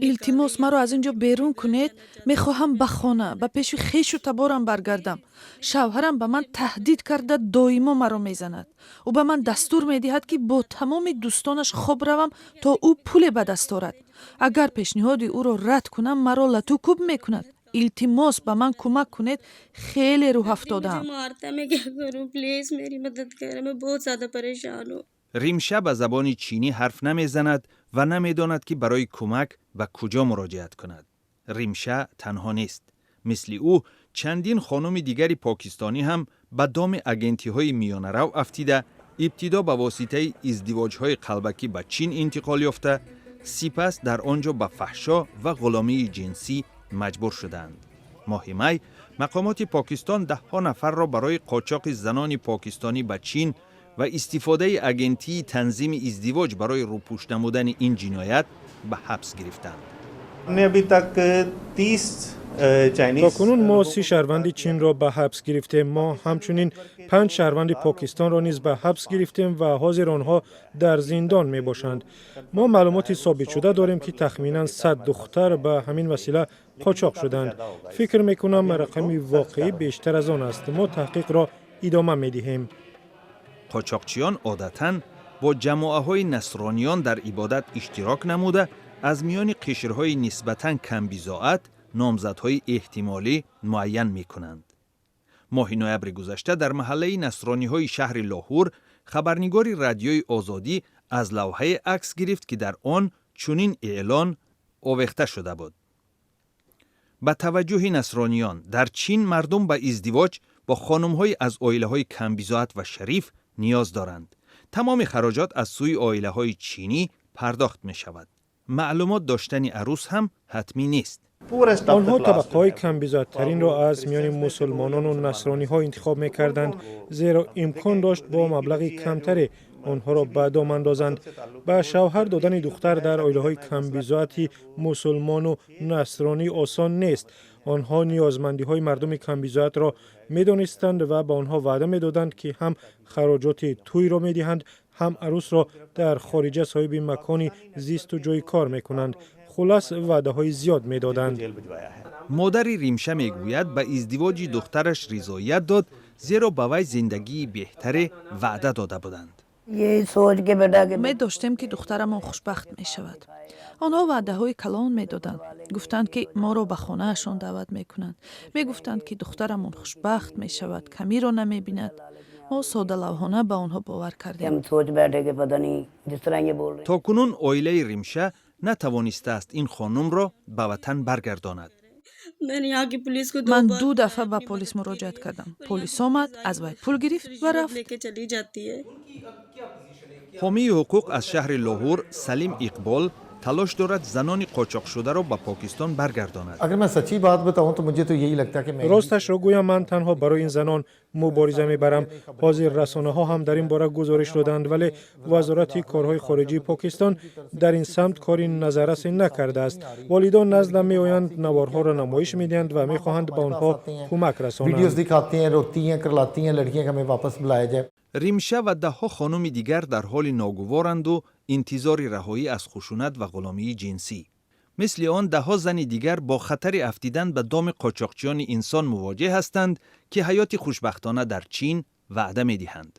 Илтимос, маро аз ин ҷо берун кунед. Мехоҳам ба хона, ба пеши хешу таборам баргардам. Шавҳарам ба ман таҳдид карда, доимо маро мезанад. Ӯ ба ман дастур медиҳад, ки бо тамоми дӯстонаш хоб равам, то ӯ пуле ба даст орад. Агар пешниҳоди ӯро рад кунам, маро лату кӯб мекунад. Илтимос, ба ман кӯмак кунед, хеле рӯҳафтодаам. Римша ба забони чинӣ ҳарф намезанад ва намедонад, ки барои кӯмак ба куҷо муроҷиат кунад. Римша танҳо нест. Мисли ӯ чандин хонуми дигари покистонӣ ҳам ба доми агентиҳои миёнарав афтида, ибтидо ба воситаи издивоҷҳои қалбакӣ ба Чин интиқол ёфта, сипас дар он ҷо ба фаҳшо ва ғуломии ҷинсӣ маҷбур шуданд. Моҳи май мақомоти Покистон даҳҳо нафарро барои қочоқи занони покистонӣ ба Чин ва истифодаи агентии танзими издивоҷ барои рӯпӯш намудани ин ҷиноят ба ҳабс гирифтанд. То кунун мо 30 шаҳрванди Чинро ба ҳабс гирифтем. Мо ҳамчунин панҷ шаҳрванди Покистонро низ ба ҳабс гирифтем ва ҳозир онҳо дар зиндон мебошанд. Мо маълумоти собитшуда дорем, ки тахминан 100 духтар ба ҳамин васила қочоқ шуданд. Фикр мекунам, рақами воқеӣ бештар аз он аст. Мо таҳқиқро идома медиҳем. Қочоқчиён одатан бо ҷамоаҳои насрониён дар ибодат иштирок намуда, аз миёни қишрҳои нисбатан камбизоат номзадҳои эҳтимолӣ муайян мекунанд. Моҳи ноябри гузашта дар маҳаллаи насрониҳои шаҳри Лоҳур хабарнигори Радиои Озодӣ аз лавҳае акс гирифт, ки дар он чунин эълон овехта шуда буд: «Ба таваҷҷӯҳи насрониён, дар Чин мардум ба издивоҷ бо хонумҳои аз оилаҳои камбизоат ва шариф ниёз доранд. Тамоми хароҷот аз сӯи оилаҳои чинӣ пардохт мешавад. Маълумот доштани арӯс ҳам ҳатмӣ нест.» Онҳо табақаҳои камбизоаттаринро аз миёни мусулмонону насрониҳо интихоб мекарданд, зеро имкон дошт бо маблағи камтаре онҳоро ба дом андозанд. Ба шавҳар додани духтар дар оилаҳои камбизоати мусулмону насронӣ осон нест. Онҳо ниёзмандиҳои мардуми камбизоатро медонистанд ва ба онҳо ваъда медоданд, ки ҳам хароҷоти тӯйро медиҳанд, ҳам арӯсро дар хориҷа соҳиби макони зисту ҷойи кор мекунанд. Хулас, ваъдаҳои зиёд медоданд. Модари Римша мегӯяд, ба издивоҷи духтараш ризоят дод, зеро ба вай зиндагии беҳтаре ваъда дода буданд. Умед доштем, ки духтарамон хушбахт мешавад. Онҳо ваъдаҳои калон медоданд, гуфтанд, ки моро ба хонаашон даъват мекунанд, мегуфтанд, ки духтарамон хушбахт мешавад, камиро намебинад. Мо содалавҳона ба онҳо бовар кардем. То кунун оилаи Римша натавонистааст ин хонумро ба ватан баргардонад. Ман ду дафъа ба полис муроҷиат кардам. Полис омад, аз вай пул гирифт ва рафт. Ҳомии ҳуқуқ аз шаҳри Лоҳур Салим Иқбол талош дорад занони қочоқшударо ба Покистон баргардонад. Росташро гӯям, ман танҳо барои ин занон мубориза мебарам. Ҳозир расонаҳо ҳам дар ин бора гузориш доданд, вале Вазорати корҳои хориҷии Покистон дар ин самт кори назаррасе накардааст. Волидон наздам меоянд, наворҳоро намоиш медиҳанд ва мехоҳанд ба онҳо кӯмак расонанд. Римша ва даҳҳо хонуми дигар дар ҳоли ногуворанду интизори раҳоӣ аз хушунат ва ғуломии ҷинсӣ. Мисли он даҳҳо зани дигар бо хатари афтидан ба доми қочоқчиёни инсон мувоҷеҳ ҳастанд, ки ҳаёти хушбахтона дар Чин ваъда медиҳанд.